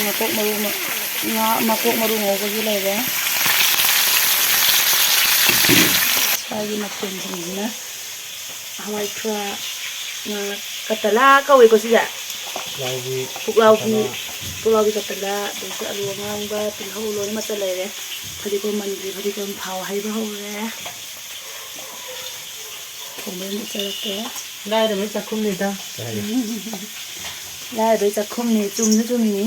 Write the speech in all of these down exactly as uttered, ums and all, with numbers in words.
ꯃꯀꯣꯛ ꯃꯔꯨ ꯃ-, ꯉꯥ ꯃꯀꯣꯛ ꯃꯔꯨ ꯉꯧꯕꯒꯤ ꯂꯩꯔꯦ꯫ ꯁ꯭ꯋꯥꯏꯒꯤ ꯃꯊꯦꯜꯁꯤꯡꯁꯤꯅ ꯍꯋꯥꯏ ꯊ꯭ꯔꯥꯛ, ꯉꯥ ꯀꯇꯂꯥ ꯀꯧꯋꯦꯀꯣ ꯁꯤꯁꯦ? ꯄꯨꯛꯂꯥꯎꯕꯤ꯫ ꯄꯨꯛꯂꯥꯎꯕꯤ꯫ ꯀꯇꯂꯥ꯫ ꯄꯨꯛꯂꯥꯎꯕꯤ ꯀꯇꯂꯥ, ꯑꯗꯒꯤ ꯑꯂꯨ ꯑꯉꯥꯡꯕ, ꯇꯤꯜꯍꯧ ꯂꯣꯏꯅ ꯃꯆꯜ ꯂꯩꯔꯦ꯫ ꯐꯗꯤꯒꯣꯝ ꯃꯟꯗ꯭ꯔꯤ, ꯐꯗꯤꯒꯣꯝ ꯊꯥꯎ ꯍꯩꯕ ꯍꯧꯔꯦ꯫ ꯊꯣꯡꯕ ꯑꯃꯨꯛ ꯆꯠꯂꯛꯀꯦ꯫ ꯂꯥꯏꯔꯕꯩ ꯆꯥꯛꯈꯨꯝꯅꯤꯗ꯫ ꯂꯥꯏꯔꯕꯩ ꯆꯥꯛꯈꯨꯝꯅꯤ, ꯆꯨꯝꯁꯨ ꯆꯨꯝꯃꯤ꯫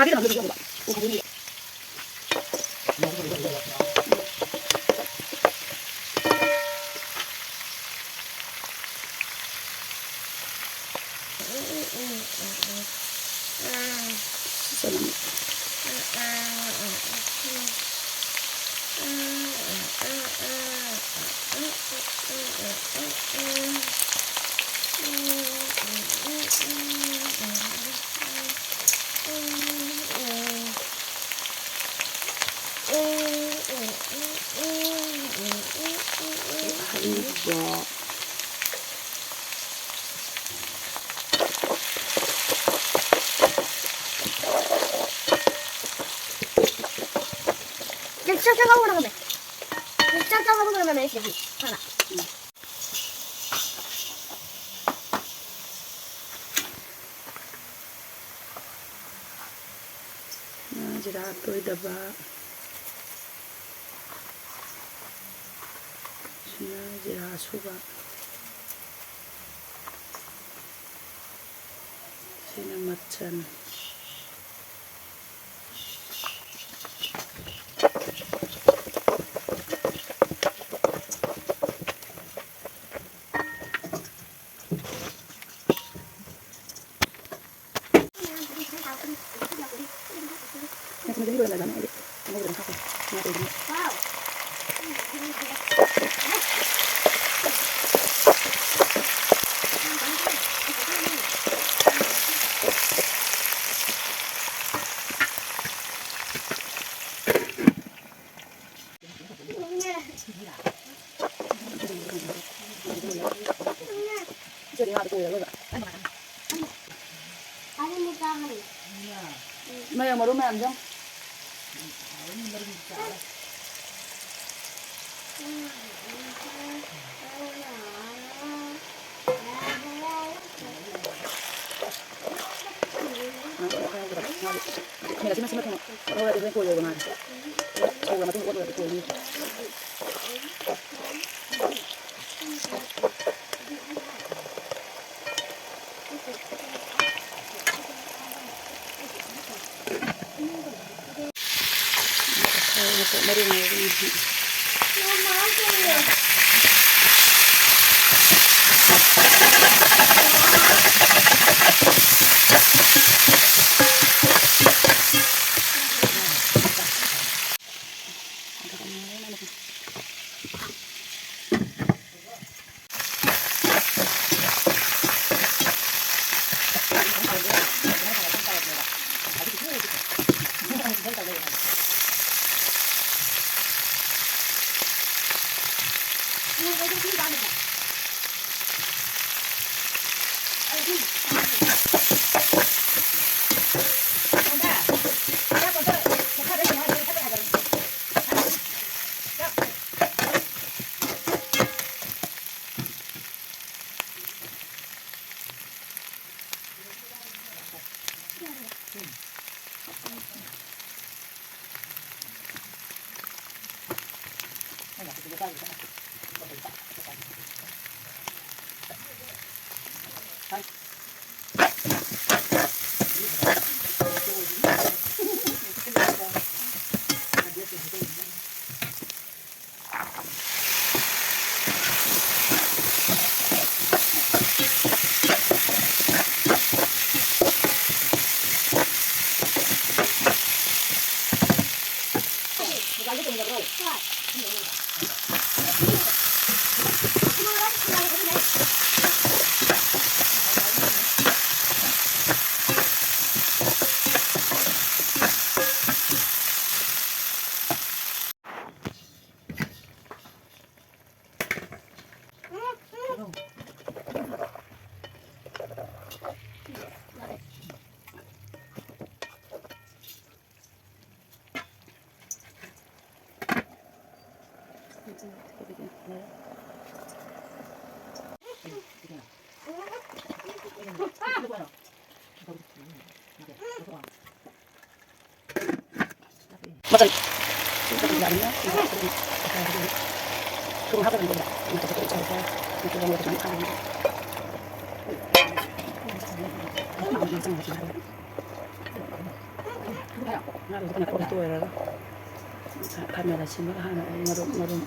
ꯑꯍꯩꯕ꯫ ꯆꯥꯛ ꯆꯥꯛ ꯉꯧꯕꯅ ꯉꯝꯃꯦ꯫ ꯆꯥꯛ ꯆꯥꯛ ꯉꯧꯕꯅ ꯉꯝꯃꯦ ꯑꯩ ꯁꯤꯗꯒꯤ꯫ ꯐꯔꯕ? ꯉꯥ ꯖꯤꯔꯥ ꯑꯇꯣꯏꯗꯕ꯫ ꯁꯤꯅ ꯖꯤꯔꯥ ꯑꯁꯨꯕ꯫ ꯁꯤꯅ ꯃꯆꯜ꯫ ꯁꯤꯗꯤ ꯉꯥꯗꯣ ꯀꯣꯏꯔ ꯂꯣꯏꯕ꯫ ꯃꯌꯥꯝ ꯃꯔꯨ ꯃꯌꯥꯝꯁꯦ ꯌꯦꯡꯉꯣ꯫ ꯃꯁꯤ, ꯃꯁꯤ, ꯃꯁꯤ, ꯃꯁꯤ꯫ ꯉꯧꯔꯗꯤ ꯍꯣꯔꯦꯟ ꯀꯣꯏꯔꯣꯏꯕ ꯉꯥꯗꯣ꯫ ꯉꯧꯔ ꯃꯇꯨꯡꯗ ꯑꯣꯠꯂꯒꯗꯤ ꯀꯣꯏꯅꯤ꯫ ꯃꯔꯨ ꯉꯧꯕ꯫ ꯃꯆꯜ꯫ ꯊꯨꯝ ꯍꯥꯞꯄꯒ ꯂꯣꯏꯔꯦ꯫ ꯃꯆꯜ ꯀꯩꯀꯩ ꯇꯧꯔꯒ ꯃꯆꯨꯒ ꯃꯣꯔꯣꯛ ꯈꯤꯇꯪ ꯊꯥꯛꯑꯒ꯫ ꯉꯥꯗꯨꯁꯨ ꯀꯩꯅꯣ ꯇꯧꯕ ꯂꯣꯏꯔꯒ ꯈꯥꯃꯦꯟ ꯑꯁꯤꯟꯕꯒ ꯍꯥꯟꯅ ꯑꯩ ꯃꯔꯨꯝ ꯃꯔꯨꯝ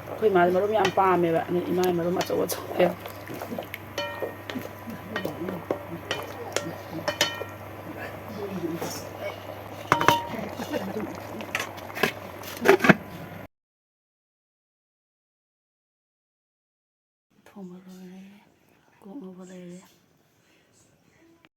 ꯑꯩꯈꯣꯏ ꯃꯥꯗꯤ ꯃꯔꯨꯝ ꯌꯥꯝ ꯄꯥꯝꯃꯦꯕ꯫ ꯑꯗꯨ ꯏꯃꯥ ꯃꯔꯨꯝ ꯑꯆꯧ ꯑꯆꯧꯕ ꯌꯥꯝ꯫ ꯊꯣꯡꯕ ꯂꯣꯏꯔꯦ꯫ ꯀꯣꯛ ꯉꯧꯕ ꯂꯩꯔꯦ꯫